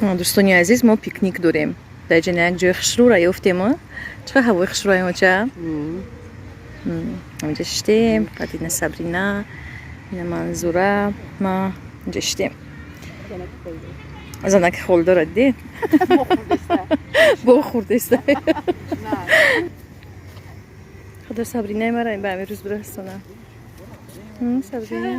Дӯстони азиз, мо пикник дорем. Дар ҷана як ҷои хушрӯра ёфтем. Чӣ қадр ҳавои хушрӯ оча. Инҷа шиштем, қадина Сабрина, ина Манзура, ма инҷа шиштем. Занаки холдора дидӣ? Бо хурдеста. Худо Сабринаи мара ба ҳамин рӯз бирасонам. Сабрина.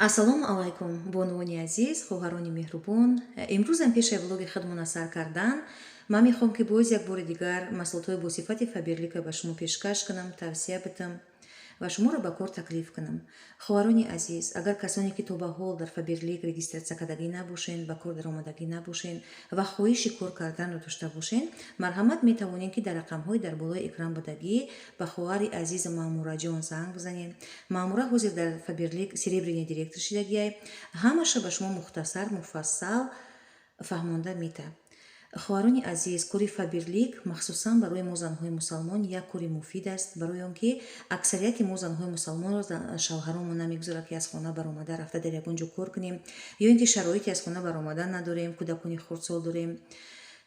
Ассалому алайкум, бонувони азиз, хоҳарони меҳрубон. Имрӯзам пешаи влоги худмона сар кардан ман мехоҳам, ки боз як бори дигар маҳсулотҳои босифати Фаберлика ба шумо пешкаш кунам, тавсия бидам ва шуморо ба кор таклиф кунам. Хоҳарони азиз, агар касоне ки то ба ҳол дар Фаберлик регистратсия кардагӣ набошен, ба кор даромадагӣ набошен ва хоҳиши кор карданро дошта бошен, марҳамат, метавонед, ки дар рақамҳои дар болои экран будагӣ ба хоҳари азизу Маъмураҷон занг бизанед. Маъмура ҳозир дар Фаберлик серебряный директор шидагиай, ҳамаша ба шумо мухтасар, муфассал фаҳмонда метавад. Хоҳарони азиз, кори Фаберлик махсусан барои мо занҳои мусалмон як кори муфид аст, барои он ки аксарияти мо занҳои мусалмонро шавҳаромон намегузорад, ки аз хона баромада рафта дар ягон ҷо кор кунем, ё ин ки шароити аз хона баромадан надорем, кӯдакони хурдсол дорем.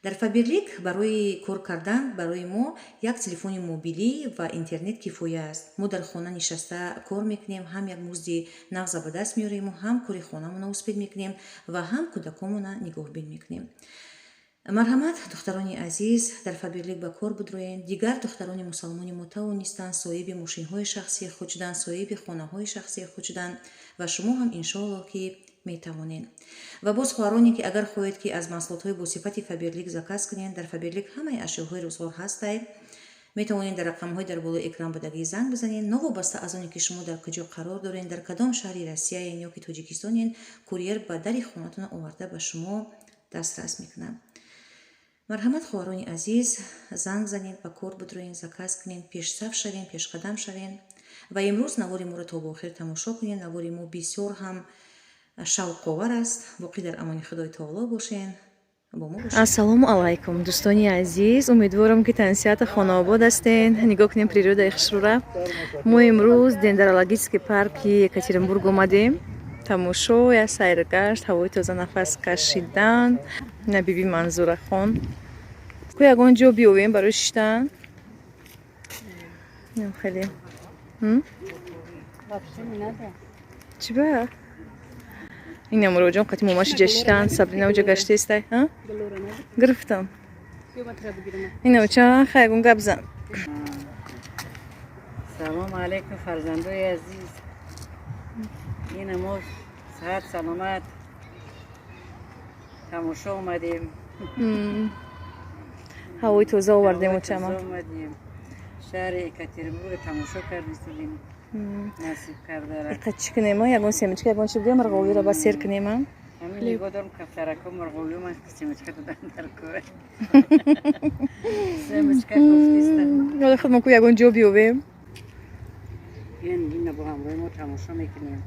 Дар Фаберлик барои кор кардан барои мо як телефони мобилӣ ва интернет кифоя аст. Мо дар хона нишаста кор мекунем, ҳам як музди нағза ба даст меорему, ҳам кори хонамона успеть мекунем ва ҳам кӯдакомона нигоҳбин мекунем. Марҳамат, духтарони азиз, дар Фаберлик ба кор бидроен. Дигар духтарони мусалмони мо тавонистанд соҳиби мошинҳои шахсии худ шуданд, соҳиби хонаҳои шахсии худ шуданд ва шумо ҳам, иншоаллоҳ, ки метавонед. Ва боз хоҳароне, ки агар хоҳед, ки аз маҳсулотҳои босифати Фаберлик заказ кунед, дар Фаберлик ҳамаи ашёҳои рӯзғор ҳастай. Метавонед дар рақамҳои дар болои экран будагӣ занг бизанед. Новобаста аз оне ки шумо дар куҷо қарор доред, дар кадом шаҳри Россияен ё ки Тоҷикистонен, курьер ба дари хонатон оварда ба шумо дастрас мекунад. Марҳамат, хоҳарони азиз, занг занед, ба кор бидроен, заказ кунед, пешсаф шавен, пешқадам шавен ва имрӯз навори моро то ба охир тамошо кунед. Навори мо бисёр ҳам шавқовар аст. Боқӣ дар амони Худои таоло бошен, бо мо бошед. Ассалому алайкум, дӯстони азиз, умедворам, ки тансиҳату хонаобод ҳастен. Нигоҳ кунем природаи хушрӯра. Мо имрӯз дендрологический парки Екатеринбург омадем, тамошо, я сайргашт, ҳавои тоза нафас кашидан. Ина биби Манзурахон ку ягон ҷо биёвем барои шиштан. Хеле чӣ ба ина муроҷон қати момаши ҷа шиштан, Сабрина уҷа гаштестай гирифтам. Ина уча ха ягон гап зан. Салому алайкум, фарзандои азиз. Ина мо саҳат саломат тамошо омадем. Ҳавои тоза овардем очама. Омадем, шаҳри Екатеринбург тамошо кардистудем, насиб кардара. Иқа чӣ кунем? Ягон семечка, ягон чи бигӯям, мурғовиро ба сер кунем. Ҳамин нигоҳ дорам, кафтарако, мурғовиё, ман семечка додан дар кор, семечка кофтиста. Ҳоли худ мо ку ягон ҷо биёвем. Ин ина бо ҳамроҳи мо тамошо мекунем.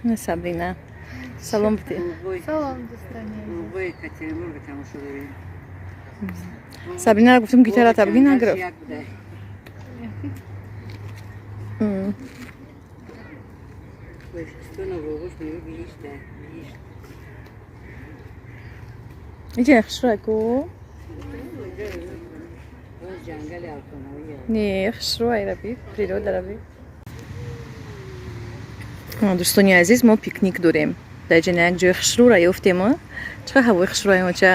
На, Сабрина, салом бите. Салом, дӯстони. Мурғои Екатеринбург тамошо дорем. Сабрина, гуфтам, гитара табги нагирифт. Як буда. Тоҷикистону боғуш мева биҳишта, биҳишт. Иҷа хушрӯ ку. Боз ҷангали алконоӣ. Не, хушрӯ раби, природа раби. Дӯстони азиз, мо пикник дорем. Дар ҷана як ҷои хушрӯра ёфтем. Чӣ қадр ҳавои хушрӯ оча.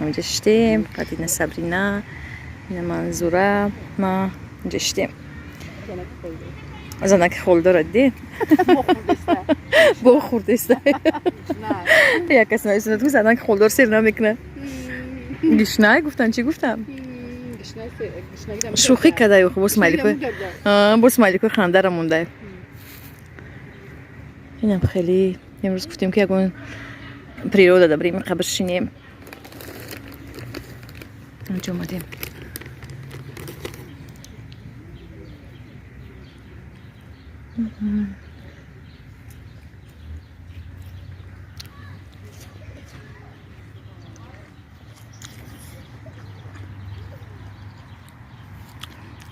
Инҷа шиштем, қадина Сабрина, ина Манзура, ма инҷа шиштем. Занаки холдора дидӣ? Бо хурдеста. Як кас нависонад, ку занаки холдор сер намекунад. Гишнай гуфтан, чӣ гуфтам? Шӯхӣ кардаю, бо смайликои хандара мондай. Инам хеле имрӯз гуфтем, ки ягон природа да бирем, қабр шинем. Онҷо омадем.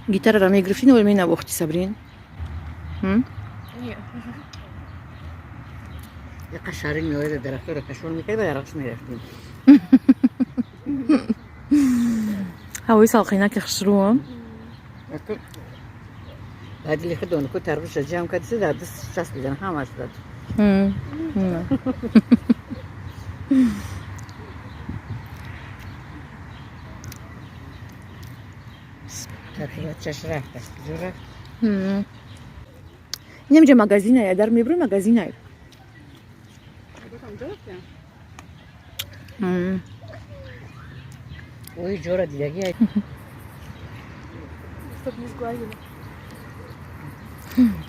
Гитараро мегирифтӣ, навои менавохтӣ, Сабрин? Не. Яқа шари меояд, дарахтро кашон мекард ва дарахтш мерафтем. Ҳавои салқинаки хушрӯ. Баъди лихи донаку тарбузша ҷамъ кардиса, дар даст часпидан ҳамаш дад. Тарбузачаш рафт, аз куҷо рафт? Инамҷа магазинае, дар мебурӣ, магазинае. Ой, ҷора дидаги. Чтоб не сглазили.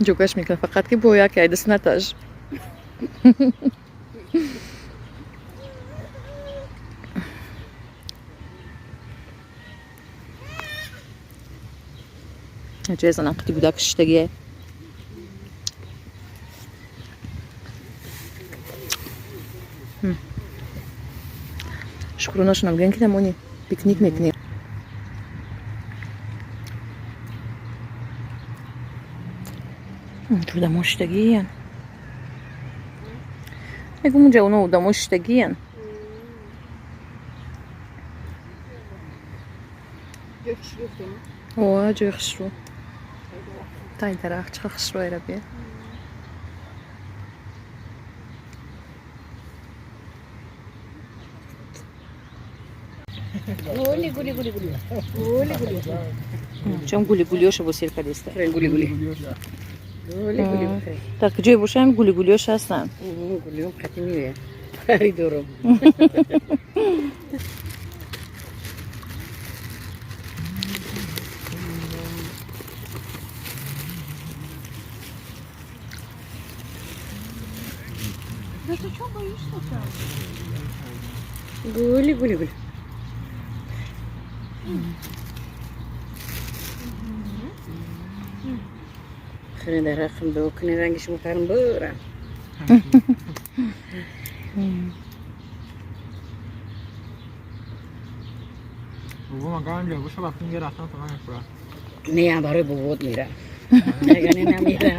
Ҷокаш мекунад, фақат ки бо як айдас наташ. Ҷоя занам қити гудак шиштагие. Шукронашонам гӯян, ки намони пикник мекунем. Одамо шиштагиян. Мегум, унҷа оно одамо шиштагиян. Ҷои хушрӯ. О, ҷои хушрӯ. Тай дарахт чӣ хушрӯ айраби. Гули, гули, гули, гули. Гули, гули. Чом гули гулиёша бо сер кардеста. Гули, гули. Гули, гули. Дар куҷое бошам, гули гулиёш ҳастанд. Гулиём қати меояд. Харидорум. Да ты чё боишься-то? Гули, гули, гули. Хеле дарахтам ду кунӣ, рангиш мекардам бурам. بابا من قبل جوابشو رفتیم یه رفتم تا من میخورم. Не, барои бобот мера. Ягане намера.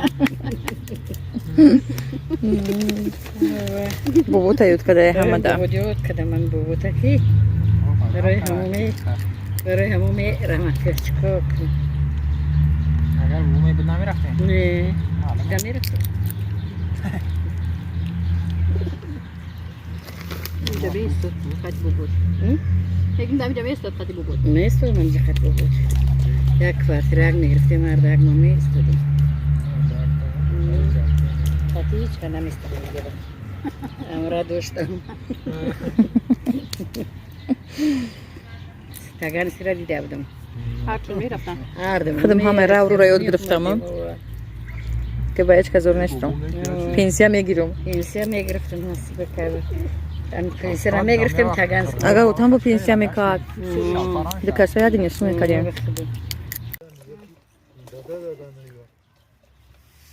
Бобота ёд кардае ҳамада. Бобот ёд кардам ман, бобота ки барои ҳамоме раҳмат кард, чикор кунам? اگر بابا بود نمیرفتیم. Не, намерафтем. Инҷа беистод қати бобот. Мегум, дар инҷа меистод қати бобот. Местодам инҷа қати бобот. Як квартира як мегирифтем, ҳар як мо меистодем. Қати ҳеҷ ка наместодем. Амра доштам. Таган сира дида будам. Ҳарчун мерафтам. Ҳардам. Худам ҳамаи равруро ёд гирифтам, а? Ки ба ҳеҷ кас зор нестам. Пенсия мегирам. Пенсия мегирифтем, насиба кард. Пенсияро мегирифтем, таган. Агар отам бо пенсия мекард. Ду касо як несу мекардем. دادا دادن نگاه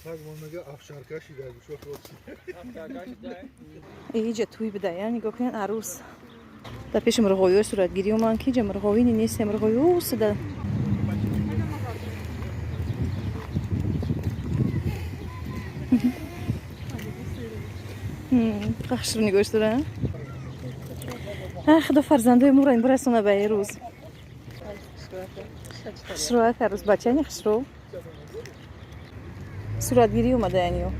سگ ما میگه افشارکشی در گوشه خود. Иҷа туй буда, я нигоҳ кунед, арӯс дар пеши мурғовиҳо суратгирӣ оманд, ки иҷа мурғовини нест, мурғови усуда. Хушрӯ нигоҳш дора. Худо фарзандои моро ин бирасона ба ин рӯз. Хушрӯ арӯс, бачани хушрӯ. Суратгирӣ омада, яъне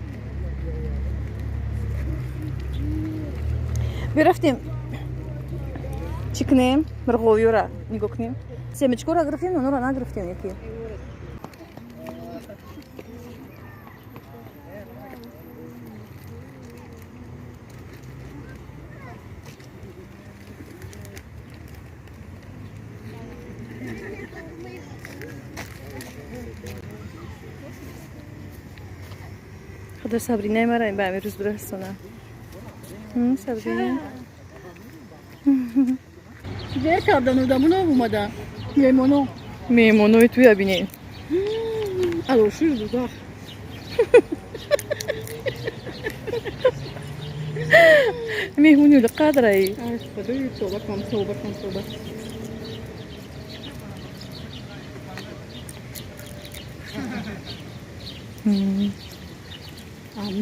бирафтем, чӣ кунем, мурғовиёра нигоҳ кунем. Семечкора гирифтем, онора нагирифтем яки. Худо Сабринаи мара ба ҳамин рӯз бирасона. Сабрина. Дер кардан, одамоно омада. Меҳмоно. Меҳмонои туя бинед. Алошир дузах. Меҳмони қадраи. Ай, худои, тавба кун, тавба кун, тавба.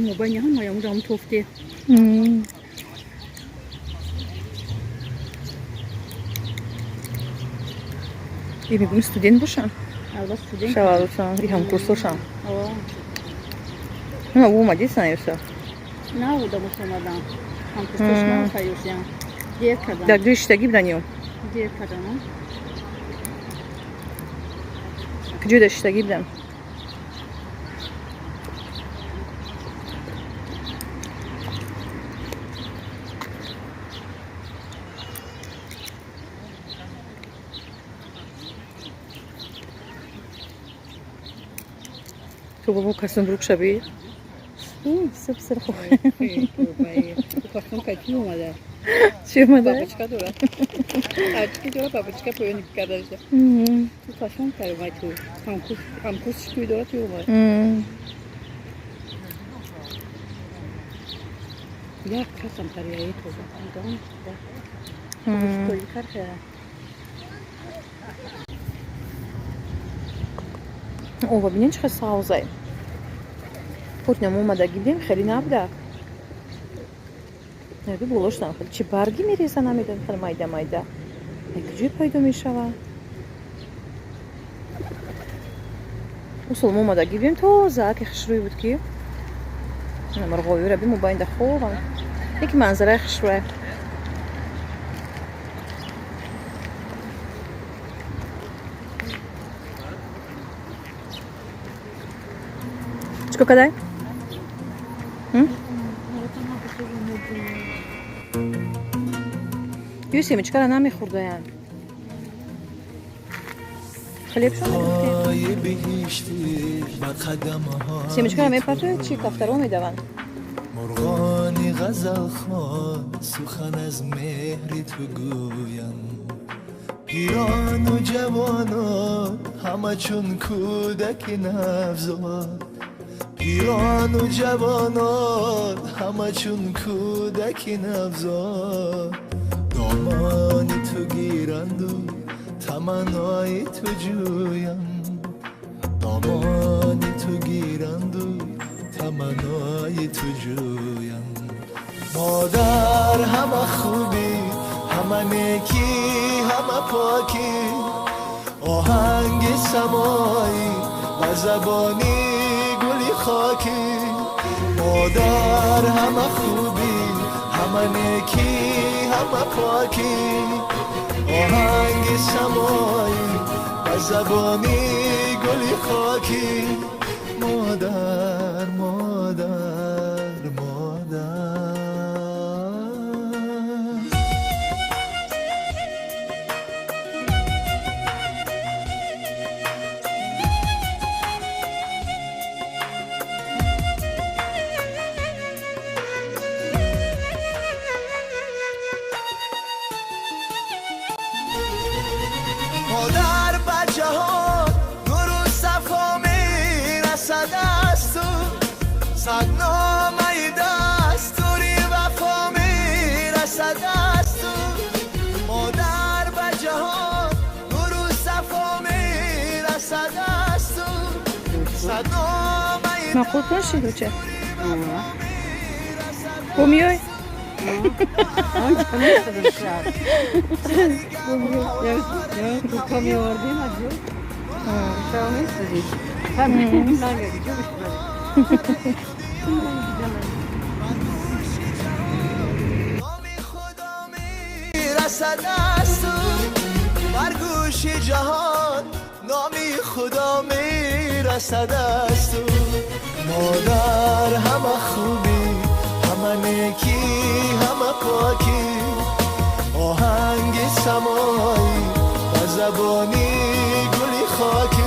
Мобайни ҳама ямуҷам тофте. И мегӯм студент бошам. Албатта студент. Шавалусан, и ҳамкурсошам. Ну, омадӣ санаюса. На, одамош омадан. Ҳамкурсош нафаюсям. Дер кардан. Дар ҷои шиштагӣ будан ё? Дер кардан. Куҷои дар шиштагӣ будан? То бобо касун рук шаби? Суб сирхо. Касун кати омада. Чӣ омада? Бабочка дора. Ачки дора бабочка поёни кардаша. Ту касун кай омад ту. Ҳамкурс ҳамкурс шикӯй дора ту омад. Як касам тарияи тоза. Дон. Коли кархера. Ова бинен чӣ хел савзай. Путням омада гидем, хеле набуда. Наби болоштам хеле чӣ барги мереза намедонам, хеле майда майда. Куҷое пайдо мешава? Усол мо омада гидем тоза, ки хушрӯй буд ки. Мурғовиро би мобайнда хобам. Яки манзараи хушрӯя. Чикор кадай? Ё семечкара намехӯрдаянд. Хлебшон мегирифтем. Семечкара мепартояд чи кафтаро медаванд? Мурғони ғазалхон сухан аз меҳри ту гӯянд. Пирону ҷавонон ҳама чун кӯдаки навзод. Пирону ҷавонон ҳама чун кӯдаки навзод. Домони ту гиранду таманнои ту ҷӯянд. Домони ту гиранду таманнои ту ҷӯянд. Модар ҳама хубӣ, ҳама некӣ, ҳама покӣ. Оҳанги самоӣ ва забони гули хокӣ. Модар ҳама хубӣ, ҳама некӣ, ҳама покӣ. Оҳанги самоӣ ва забони гули хокӣ. Модар, модар, модар. Модар ба ҷаҳон нуру сафо мерасад аз ту. Сад номаи дастури вафо мерасад аз ту. Модар ба ҷаҳон нуру сафо мерасад аз ту. Сад номаи Маъқул нашид уча? Бо миёй? Курка меовардем аз ҷо. Шава месӯзид. Ҳамин ҷо бишбаред. Номи Худо мерасад аз ту. Бар гӯши ҷаҳон номи Худо мерасад аз ту. Модар ҳама хубӣ, ҳама некӣ, ҳама покӣ. Оҳанги самоӣ ва забони гули хокӣ.